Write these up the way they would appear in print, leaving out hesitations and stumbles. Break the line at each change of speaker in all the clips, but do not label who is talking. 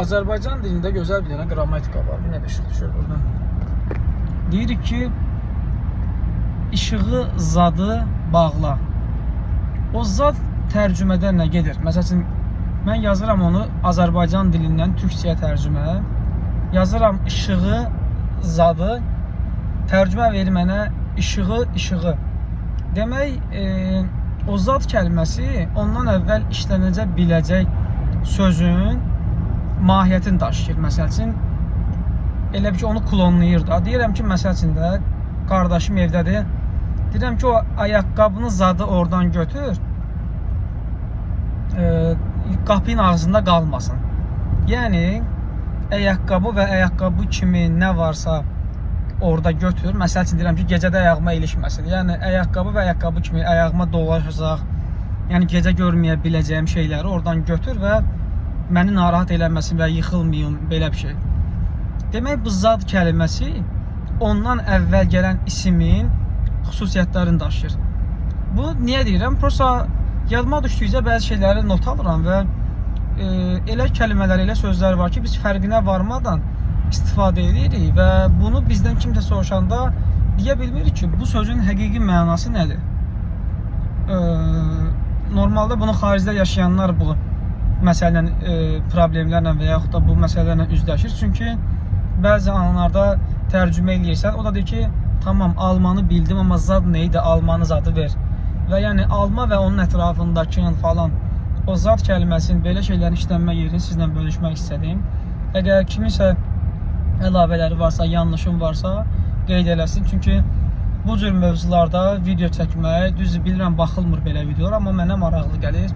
Azərbaycan dilində gözəl bir dənə qrammatika var. Bu nə də işıq düşür buradan. Deyirik ki, işığı zadı bağla. O zad tərcümədə nə gedir? Məsəl üçün mən yazıram onu Azərbaycan dilindən türkçəyə tərcümə. Yazıram işığı zadı, tərcümə verir mənə işığı işığı. Demək, o zad kəlməsi ondan əvvəl işlənəcək biləcək sözün mahiyyətini daşıyır. Məsəl üçün elə bir ki, onu klonlayır da. Deyirəm ki, məsəl üçün də qardaşım evdədir. Deyirəm ki, o ayaqqabını zadı oradan götür. Qapının ağzında qalmasın. Yəni ayaqqabı və ayaqqabı kimi nə varsa orada götür. Məsəl üçün deyirəm ki, gecədə ayağıma ilişməsin. Yəni ayaqqabı və ayaqqabı kimi ayağıma dolaşacaq, yəni gecə görməyə biləcəyim şeyləri oradan götür və məni narahat eləməsin və yıxılmayım, belə bir şey. Demək bu zad kəlməsi ondan əvvəl gələn isimin xüsusiyyətlərini daşıyır. Bu niyə deyirəm? Prosta yadıma düşdükcə bəzi şeyləri not alıram və elə kəlmələr, elə sözlər var ki, biz fərqinə varmadan istifadə edirik və bunu bizdən kimsə soruşanda deyə bilmirik ki, bu sözün həqiqi mənası nədir? E, Normalda bunu xaricdə yaşayanlar bu məsələlə, problemlərlə və yaxud da bu məsələlərlə üzləşir. Çünki bəzi anlarda tərcümə eləyirsən, o da deyir ki, tamam almanı bildim, amma zad nə idi? Almanı zadı ver. Və yəni alma və onun ətrafındakının falan o zad kəlməsinin belə şeylərin işlənmə yerini sizlə bölüşmək istədim. Əgər kiminsə əlavələri varsa, yanlışım varsa qeyd eləsin. Çünki bu cür mövzularda video çəkmək, düzdür bilirəm baxılmır belə videolar, amma mənə maraqlı gəlir.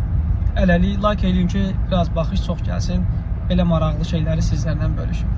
Hələlik like eləyin ki, biraz baxış çox gəlsin. Belə maraqlı şeyləri sizlərlə bölüşüm.